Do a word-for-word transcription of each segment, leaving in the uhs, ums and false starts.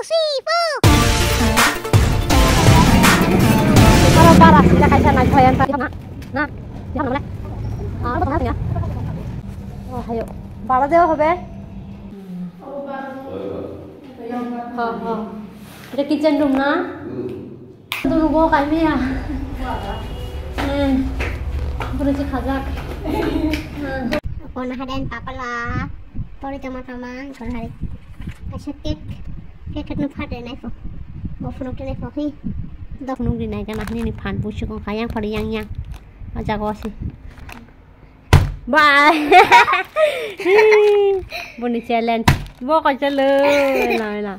Three, four. Aro bara sila kaisa nai thoyan ta na. Na. Diha nang le. Ah, aro tong ya. Oh, hayo. Bara dewa hobe. Ha, ha. Eta kitchen room na. Tunu go kai me ya. Hmm. Buru si khajak. Hmm. Kono hadan papala. Pori tama tama, kono hari. Asa cake. Cake no phade nai pho. Bo phunuk te nai pho hi. Dok phunuk di nai jana hini ni phan pusi kong kha yang phari yang yang. Aja go si. Bye. Boni challenge. Bo ko chalo. Na na.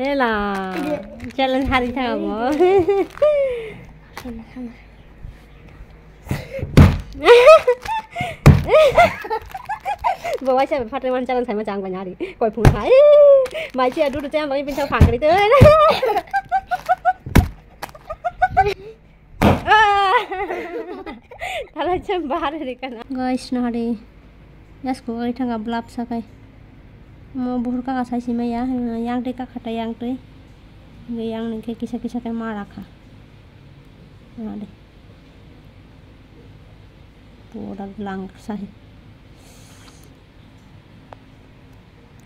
Ela. Challenge hari thang mo. Bo waisa phatri man challenge sai ma chang bani hari. Koi phung khai. Mai chi adu tu chang bani pin thang phang kari tu. Tala chem bahar ri kana. Guys, nahari. Gas ko gai thanga blap sakai. Mo buhur kaka sai sima ya, yang twi kaka ta yang twi. Ge yang ni ke kisa kisa ke mara kha. Nahari. Pura lang sai.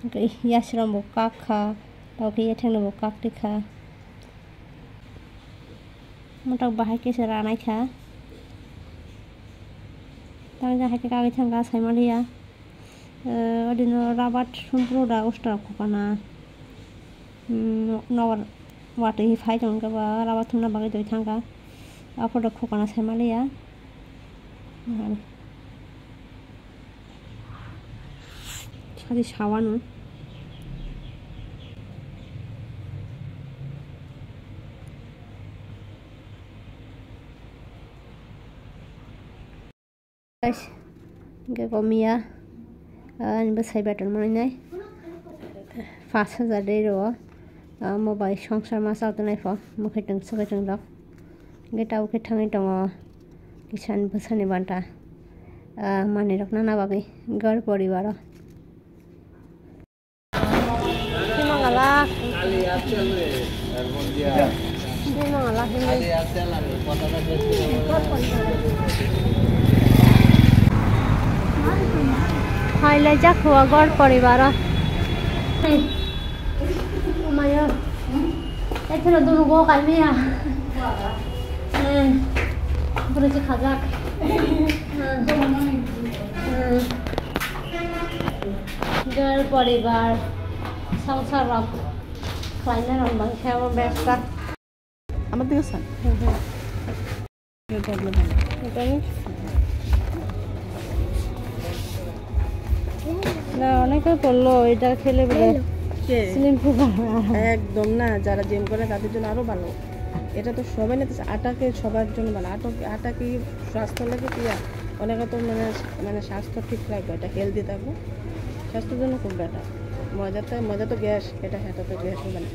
Hwnkhe yasrong bo kak kha, tei khe yathekno bo kak twi kha. Mwtak bahai khe se ranai kha. Tamo jang hai khe kagwi thangkha saimaliya. Eh, odino rabat sumpru da ustra khokana. Hmm, nobar watwi phai tongkha ba rabat thumna bagwi twi thangkha. Aphuru khokana saimaliya. Sadi sawano. Guys, hwnkhe komiya, ah, ani bwsai beton manwi nai. Pash hajar de rwo, ah, omo bai songsar ma chao tongnai pho, mwkhwtwng swkaitung rok. Hwnkhe tabuk khe thangwi tongo kisa ani bwsani banta, ah, manwi rok nana bagwi, ghar poribar o. Himangala. Himangala, himang-, Hai le jak huwa ghar poribar o. Hey. Omayo. Ekhono dunu go kaimiya. Hmm. Bwrwi se khajak. Hmm. Hmm. Ghar poribar, songsar rok khlaina rok bangkhe abo besta. Amar diga san. Hmm, hmm. Problem. Etani? না, অনেকে করলো, এটা খেলে বলে কে? Slim figure. একদম না, যারা জিম করে তাদের জন্য আরো ভালো। এটা তো সবাই নিতেছে, আটাকে সবার জন্য ভালো। আটা, আটা কি স্বাস্থ্য লাগে কি আর? অনেকে তো মানে, মানে স্বাস্থ্য ঠিক রাখবে, এটা হেলদি থাকবে, স্বাস্থ্যের জন্য খুব বেটার। ময়দাতে, ময়দা তো গ্যাস, এটা, এটা তো গ্যাস হবে না।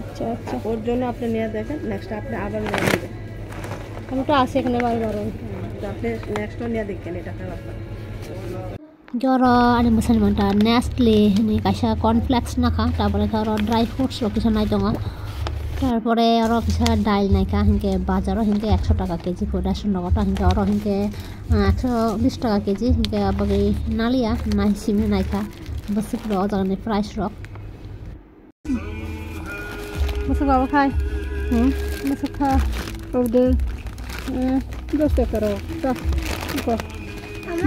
আচ্ছা, আচ্ছা। ওর জন্য আপনি নিয়ে দেখেন, নেক্সট আপনি আবার নিয়ে নেবেন। আমি তো আছি এখানে বারে বারে। তো আপনি নেক্সটও নিয়ে দেখেন, এটা খারাপ না। Joro ani bwsani manta Nestle hwnwi kaisa cornflakes nakha, tabole khe oro dry fruits rok kisa nai tongo, tarpore oro kisa dal naikha, hinkhe bazaro hinkhe ekso taka keji pho ration rogo ta, hinkhe oro hinkhe, ah, ekso bish taka keji, hinkhe aboni naliya nai simi naikha bwswk rok o jagani price rok. Masuk apa khai? Hmm? Masuk kha. Order. Hmm. Dos taka rok. Kha. Kha.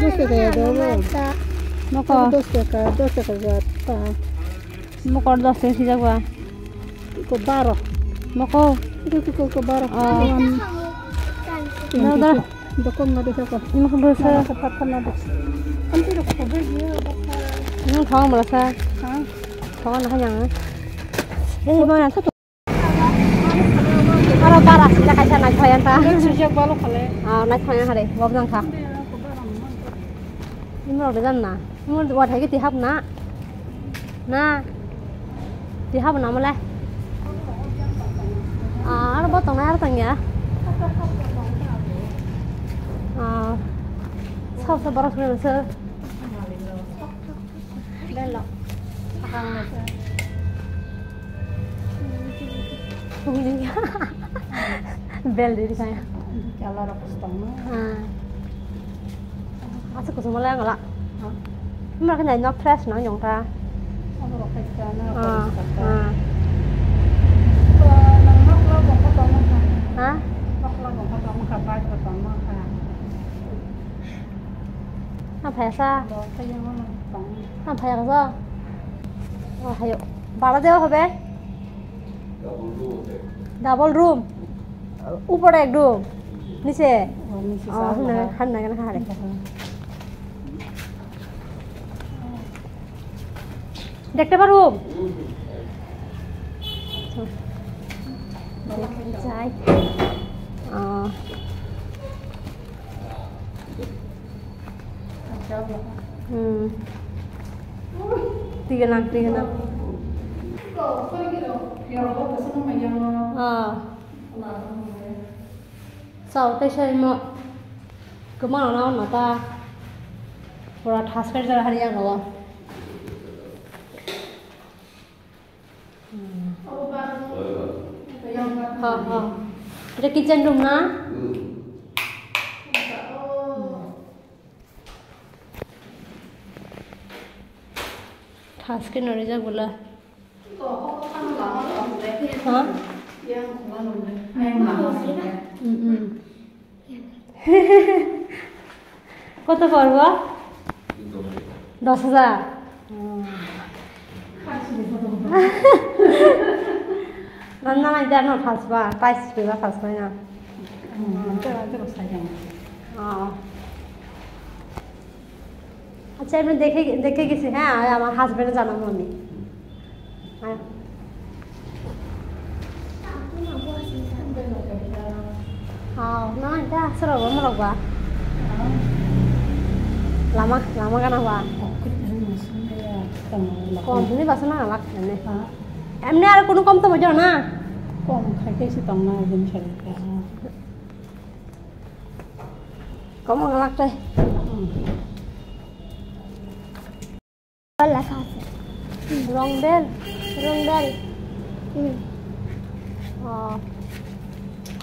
Dos taka ya, dos. Moko. Dos taka, dos taka ya. Kha. Moko dos taka sijak ba. Iko baro. Moko. Iko, iko, iko baro. Oh. Um. Dor, dor. Dokon ma desa ko. Imo ko dosa. Ko papa na dos. Anti rok ko be ye. Imo thong ma sa. Ha? Thong na yang. Eh, mana sa to. Aro bara sila kaisa nai thoyan ta. Sujak balo khale. Ah, nai thoyan hare. Wab jang kha. Imo rok de jan na. Imo wa thai ke ti hap na. Na. Ti habo namo le? Ah, aro bo tongnai aro tongya. Ah, sab sab borok swnam se. Belo. Sakang na. Bel diri kaya. Chala rok kusto ma. Ah. Asa kusto mala ngala. Ha? Mala kaya no fresh no yong ta. Abo rok kaya na. Ah, ah. Ha? Na phaya sa? Na phaya sa? Oh, hayo. Bara dewa hobe? Double room. Upore ek room. Niche? Oh, niche. Oh, sa hana, hana, hana, hana. Dekte paru? Jai. Ah. Hmm. Tiga lang, tiga lang. Ah. Sao tei sai mo. Kemana na ta? Pura thas kai jara hari yang lawa. Ha, ha. Itu kitchen room na? Thas ke nori ja gula. Ha? Mm, mm. কত পড়বো? দশ হাজার। রান্না নাই জানো ফাসবা, পাইস পেবা ফাসবা না। আচ্ছা, এমনি দেখে, দেখে গেছি, হ্যাঁ, আর আমার হাজবেন্ডে জানাবো আমি। হ্যাঁ। Oh, no, ita, sero ba, morok ba. Lama, lama gana ba. Kom, ini bahasa na lak, ini. Emni ar kunu kom to bojo na? Kom khai khai si tong na, din khai khai. Kom ang lak teh. Wala sasa. Rong bel, rong bel. Hmm. Oh.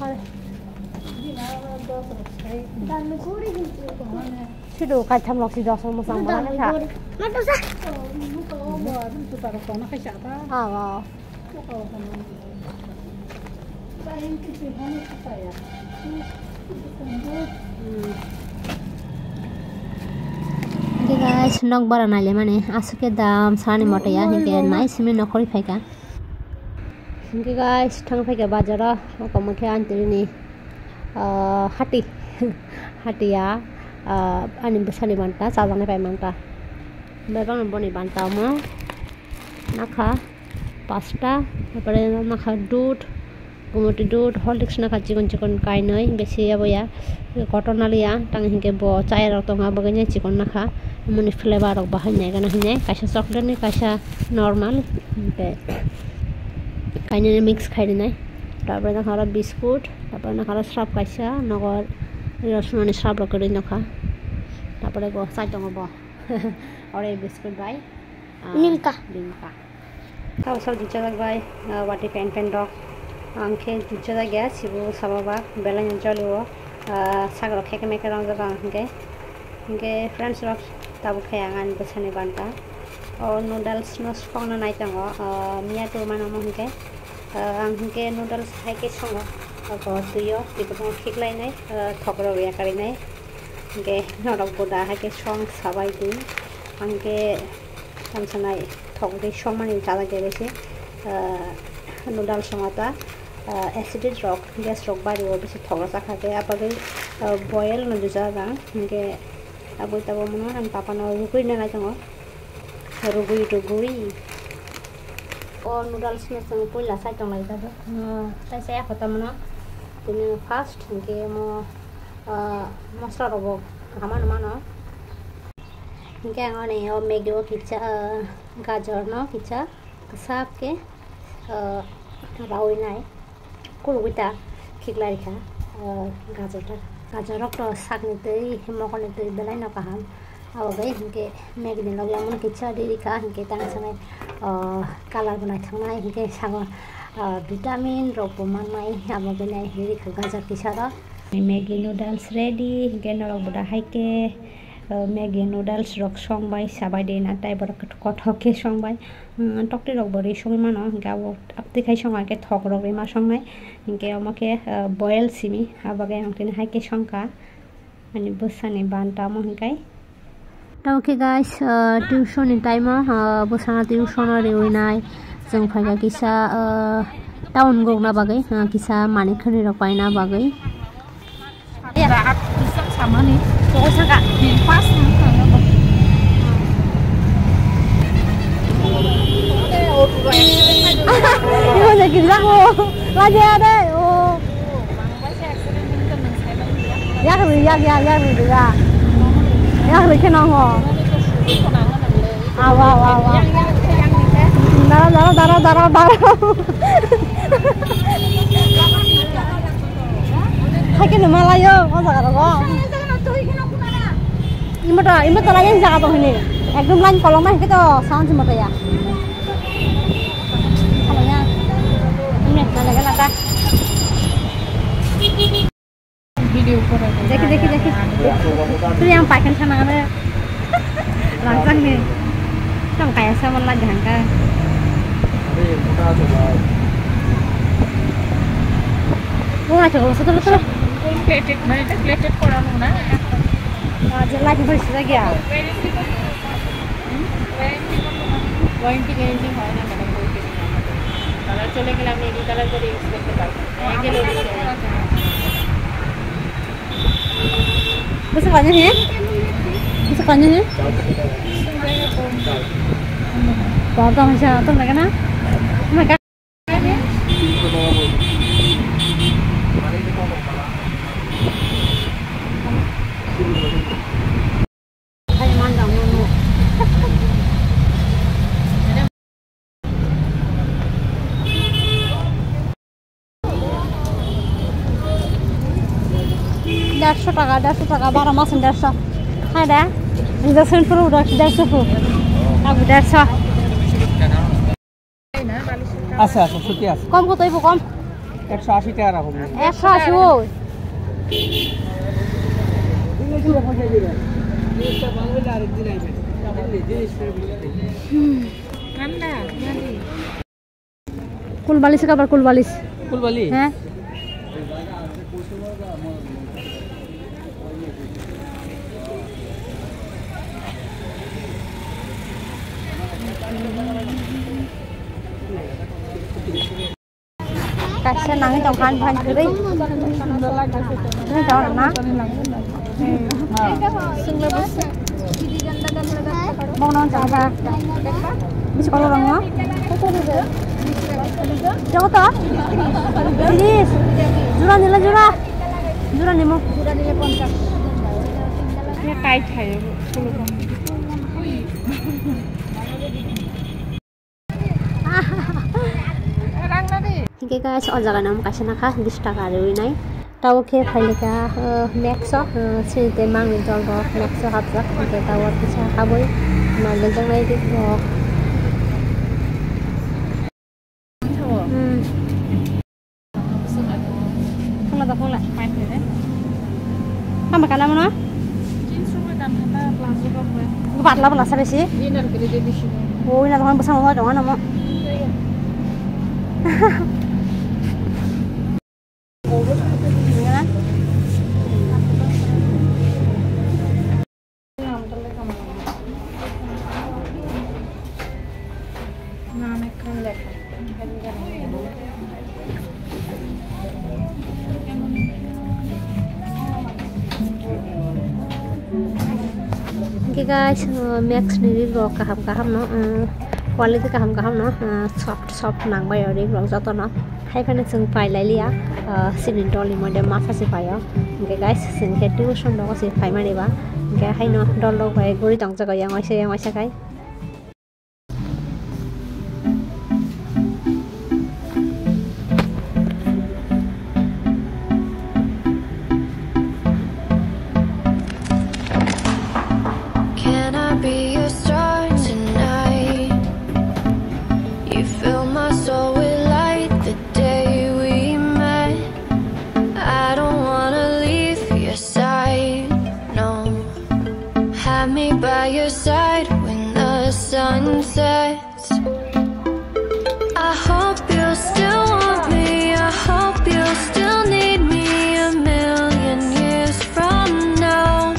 Hai. Dan kuri gitu. Sido kai tham lok si dos mo sang mana sa. Mata sa. Ah, wow. Hingke guys, nok bara naile mani aswk khe dam sani moto ya, hingke nai simi nokhorwi phaikha. Hingke guys, thang phaikha bazaro, okomokhe antini, ah, hati, hati ya, ah, ani bwsani banta, chajaknai pai manta. Bebak boni banta omo. Nakha pasta, tarpore nakha dudh, gumoti dudh, horlicks nakha chikon chikon kainwi, besi abo ya, kotor naliya, tang hinkhe bo chaya rok tongo, aboni chikon nakha, amoni flavor rok bahai nai gana hinwi, kaisa chocolate ni, kaisa normal, hinkhe kainwi mix khainai, tarpore nakha oro biscuit, tarpore nakha oro srap kaisa, nogo rosmani srap rok kwrwi nokha, tarpore bo chai tongo bo, oro biscuit bai, ah, Limka. Limka. Tabo sok juchajak bai, ah, wati pen pen rok. Ang khe juchajak ya, sibo sabo ba belai no jolio, ah, sak rok khe keme khe rongjak ang hinkhe. Hinkhe friends rok, tabuk khe ang ani bwsani banta. O noodles no sokna nai tongo, ah, miya tu mano mo hinkhe. Ah, ang hinkhe noodles hai khe songo. Abo twi o, twi kwbangma khiklai nai, ah, thok rok ya kari nai. Hinkhe norok bo da hai khe song sabai di. Ang khe Tamo sanai thok de songmani chajak de besi, ah, noodles songma ta, ah, acidity rok, gas rok bari o besi thok rok chakha de, abagwi, ah, boil no jujak ang, hinkhe aboni tabuk mano ang papa no rugui nanai tongo, rugui, rugui. O noodles no chwng puila sai tong lai jago, ah, sai sai ya kho tamo no, tini first hinkhe mo, ah, mosla rok bo kaham mano mano. Hinkhe ang ani o Maggi o kisa, ah, gajor no kisa kwchak khe, ah, rawi nai, kulugwi ta khiklai kha, ah, gajor ta, gajor rok to sakni twi, mokol ni twi belai no kaham, Abo bai hinkhe Maggie ni log lamani kisa riri kha, hinkhe tang sanai, ah, color bo naithoknai, hinkhe sango, ah, vitamin rok bo mannai, abo bai nai riri kha gajar kisa rok. Maggie noodles ready, hinkhe norok bo da hai khe, ah, Maggie noodles rok song bai sabai de na, tei borok kothok khe song bai. Hmm, tokti rok bo ri songwi mano, hinkhe abo abtwi khai song hai khe thok rok ri ma songnai, hinkhe omo khe, ah, boil simi, abo bai ang tini hai khe song kha. Ani bwsani ban tamo hinkai. Tamo khe guys, ah, tuition ni time o, ah, bwsano tuition o riwi nai. Chwng phaikha kisa, ah, town gokna bagwi, ah, kisa manwi khwnwi rok paina bagwi. Ibo se gibjak o, lajaya de, o. Yak rwi, yak, yak, yak rwi, yak. Yak rwi khe nongo. Awa, awa, awa. Dara, dara, dara, dara, dara. Hai khe numa layo, o jaga rogo. Imo to, imo to layo jaga tong hini. Ekdom line kolokma hingke to sound se motaya. Kaloya. Ini, mana kena ta? Video photo. Dekhi, dekhi, dekhi. Tu yang pakai sana ada. Langsung nih. Tong kaya sama lagi hangka. Wah, coba satu betul. Plated, mana itu plated koran mana? Wah, jelek itu sih lagi ya. Warranty guarantee হয় না ম্যাডাম, বলতে দিন আমাদের। কালার চলে গেলে আপনি রিকালার করে ইউজ করতে পারবেন। হ্যাঁ, গেলে আমার কালার করা যায়। বুঝতে পারলেন, হ্যাঁ? বুঝতে পারলেন, হ্যাঁ? সুন্দর এরকম। বড় তো আমার সাথে লাগে না? আমার দেড়শো টাকা, দেড়শো টাকা, বারো মাসে দেড়শো। হ্যাঁ রে, ইঞ্জেকশন পুরো দেড়শো ফু। আবু দেড়শো। আছে, আছে, ছুটি আছে। কম কত হইব কম? একশো আশি টাকা রাখুন। একশো আশি ওই। হুম। কুলবালিশ কাবার কুলবালিশ। কুলবালিশ? হ্যাঁ। Kaisa nangwi tong kha, ani phan kwrwi. Nangwi tong na? Hmm. Bong nang chang kha. Bisi kolor rong no? Jogo to? Tiris. Jura nila jura. Jura nimo. Jura nila ponchas. Tight hai. Hinkhe guys, o jaga ni omo kaisa nakha bish taka riwi nai. Tabo khe phailika, uh, Max o, uh, sini tei mangni jol rok Max o hapjak. Hinkhe tabo kisa habwi naijaknai rok. Hmm. Phone la da, phone la. Tamo kana mano? Jeans rok bai kan thangkha, plazo rok bai. Patla bwla sa besi? Inner kwrwi de bisi. O, ina tong bwskango tong ano mo. Hingke guys, uh, Max ni ri rok kaham kaham no, uh, quality kaham kaham no, uh, soft soft nang bai o ri rok joto no. Hai phano chwng pai lai liya, ah, chini dol ni moide masa se pai o. Hingke guys, chwng khe tuition rogo se pai mani ba. Hingke haino dol rok bai guri tong jago yang waisa yang waisa khai. So we light the day we met. I don't wanna leave your side, no. Have me by your side when the sun sets. I hope you still want me. I hope you still need me a million years from now.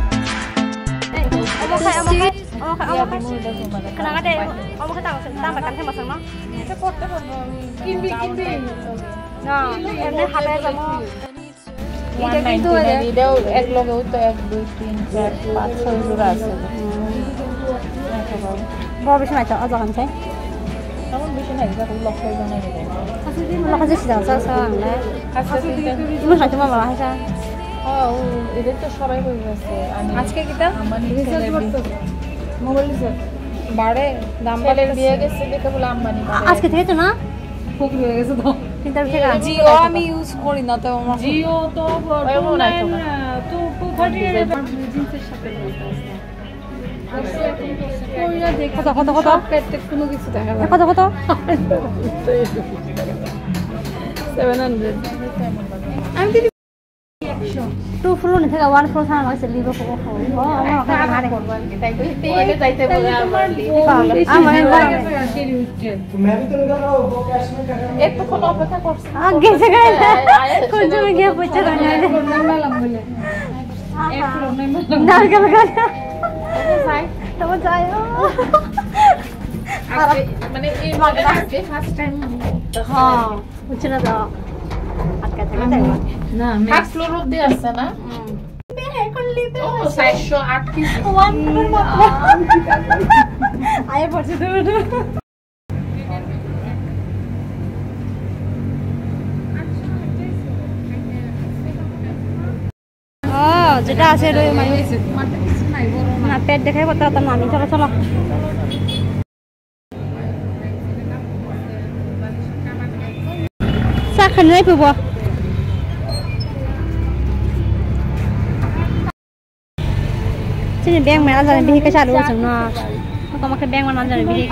Hey, omo khai, omo khai, omo khai, omo khai. Khna kha de, omo khai tang, tang ba kan khe masang no. Kinbi, kinbi. No, emne habai jamo. One ninety nine, এটাও এক লগে ওই তো এক, দুই, তিন, চার, পাঁচ, ছয় জোড়া আছে। বড় বেশি নাই তো, আজ আনছে। তেমন বেশি নাই, এটা খুব লক্ষ জন নাই এটা। লক্ষ যে সিজা আছে, আছে আনলে। আজকে তিনটা। ইমন সাথে মামা আছে। হ্যাঁ, ও, এদের তো সবাই হয়ে গেছে। আমি, আজকে কিতা? আম্বানি রিচার্জ ছেলে করতেছে। Mobile recharge. বাড়ে, দাম ছেলের বাড়তেছে। বিয়ে গেছে দেখে বলে আম্বানি বাড়ে। আজকে থেকে তো না? ফকির হয়ে গেছে তো। কিন্তু আমি সেটা জিও আমি ইউজ করি না তো আমার। জিও তো ওই মনে হয় two ninety nine, তোমার। আহ, two, two thirty nine এর জিন্সের সাথে রয়েছে। আর তো এখন কইরা দেখি কত, কত, কত? সব প্যাকেট কোনো কিছু দেখা যায় না। কত, কত? Seven hundred। আমি তো Two floor ni theke one floor thang lagse libo ko ko. Oh, ama ka mare. Taito hite ete jaite bole ama libo. Ama ba. একটু কোনো অপেক্ষা করছি। আগে জায়গায়। কোন সময় গিয়ে পৌঁছে দাঁড়ায়? Narkal gana. Tamo jayo. মানে এই মডেল আজকে ফার্স্ট টাইম। হ্যাঁ। বুঝছো না তো? আটকা থাকে, তাই না? না, আমি first floor অব্দি আছে না? হুম। ও, চারশো আট পিস। One floor মাত্র। আয় পড়ছে তো। ও, যেটা আছে, ওই মানে, না, পেট দেখাই করতে পারতাম না আমি। চলো, চলো। চা খানি নাই পুবো। Sini beng mana jani bihi kaisa alu chwng no. Kama khe beng mana jani bihi.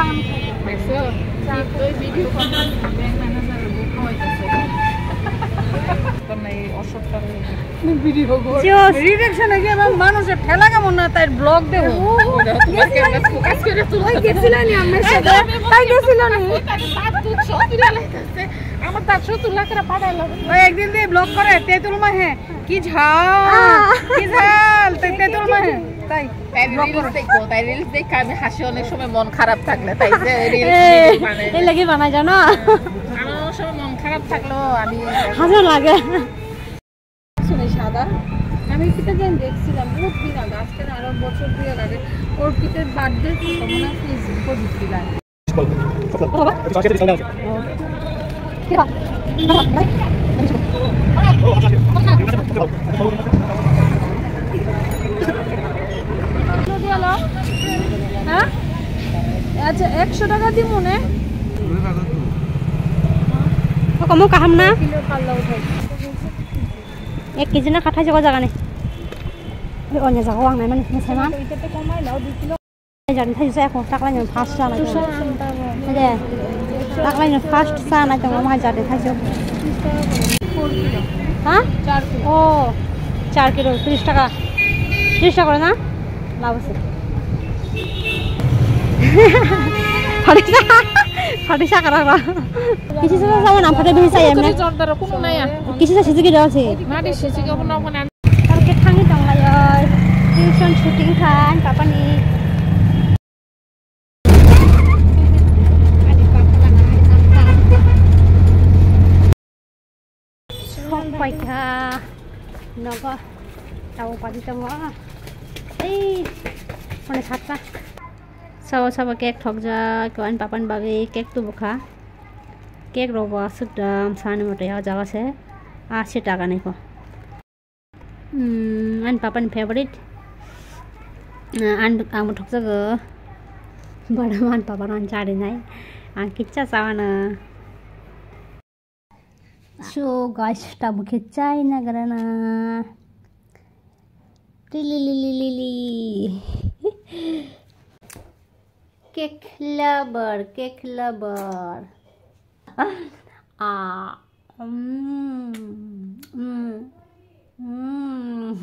Video কর। Reaction আগে আমার মানুষের ঠেলা কেমন না তাই ব্লগ দেবো। তোমার ক্যামেরা ফোকাস করে তুলো। ওই গেছিল নি আমার সাথে? তাই গেছিল নি? আমার তার শুধু লাকড়া পাঠাইলো। ওই একদিন দিয়ে ব্লগ করে তেঁতুল মাহে কি ঝাল, আহ। কি ঝাল, তে-, তেঁতুল মাহে। তাই তাই ব্লগ রিলস করো। দেখো, তাই রিলস দেখে আমি হাসি অনেক সময় মন খারাপ থাকলে, তাই যে রিলস এ, ভিডিও বানাই। এই লাগি বানাই জানো? আমার অনেক সময় মন খারাপ থাকলেও আমি হাসি লাগে। শুনে সাদা, আমি কিতা জানি দেখছিলাম বহুত দিন আগে, আজকে না আরো বছর দুই আগে, অর্পিতের বার্থডে ছিল মনে হয় Facebook-এ দিছিলাম। হ্যাঁ? আচ্ছা, একশো টাকা দি মনে। Kamo kaham na? Ek kg na kathai jago jaga ni. Oi, onya jago ang nai mani, ni sai ma. Jani thai jai ko, taklai ni first sa nai. Ade, taklai ni first sa nai tong ma jani thai jo. Ha? Oh, char kilo, tris taka. Tris taka na? Labase. Phadisa, phadisa kara kara. Kisi sa sa na phade bisa ya mne. Kisi sa sisi ki dong si. Mati sisi ko pun aku nanti. Kalu ke thangi tong lai oi. Tuition shooting khan papa ni. Sok paikha nogo tau padi tongo. Ei, hone satka. Sabo sabo cake thokjak, ani papa ni bagwi cake tubukha. Cake rok bo aswk dam sani mwtai o jaga se asi taka ni kho. Hmm, ani papa ni favorite. Ah, ani, ang bo thokjago. Bada ani papa no ani chari nai. Ang kicha chawana. So guys, tabuk khe chai nagra na. Li, li, li, li, li, li. Cake lover, cake lover. Ah, mm, mm, mm.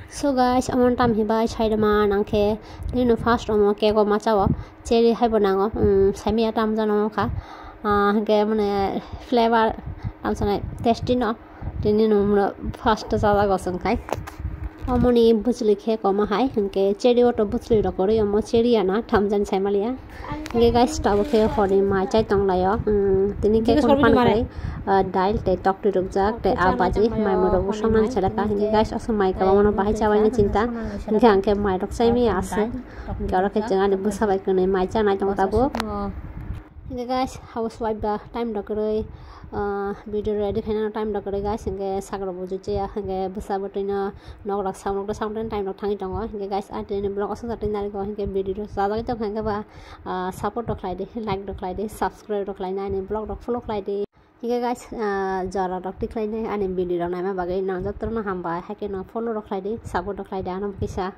So guys, amon tam hibai saidama nangkhe nino first omo cake o machao cherry haibo nango, um, saimiya tam jano kha, ah, hingke mane flavor tam sanai tasty no, tini no mano first chajago songkhai. Omoni bujli khe koma hai, hingke cherry o to bujli rok kwrwi, omo cherry ya na, thamjani saimaliya. Hingke guys, tabuk khe horni mai chai tonglaio. Hmm, tini khe phano phano khe, ah, dail tei toktwi rwkjak tei ah baji mai mwrwk bo songnani seleka. Hingke guys, aswk mai kwbangma no bahai chabaini chinta. Hingke ang khe mai rok chaimaya aswk. Hingke oro khe chwng ani bwsa bai kwnwi mai chanai tongo tabuk. Hingke guys, housewife ba time rok kwrwi, ah, video ready khainano time rok kwrwi guys, hingke sakrok bo juchaya, hingke bwsa bwtwino nok rok saunok rok saunok time rok thangwi tongo. Hingke guys, ah, tini vlog aswk jatwi narikgo, hingke video rok chajagwi tongkha, hingke ba, ah, support rok khlai di, like rok khlai di, subscribe rok khlai nai, ani vlog rok follow khlai di. Hingke guys, ah, jora rok tikhlai nai ani video rok naima bagwi nang jotono hambai, haikhe no follow rok khlai di, support rok khlai di, ano kisa.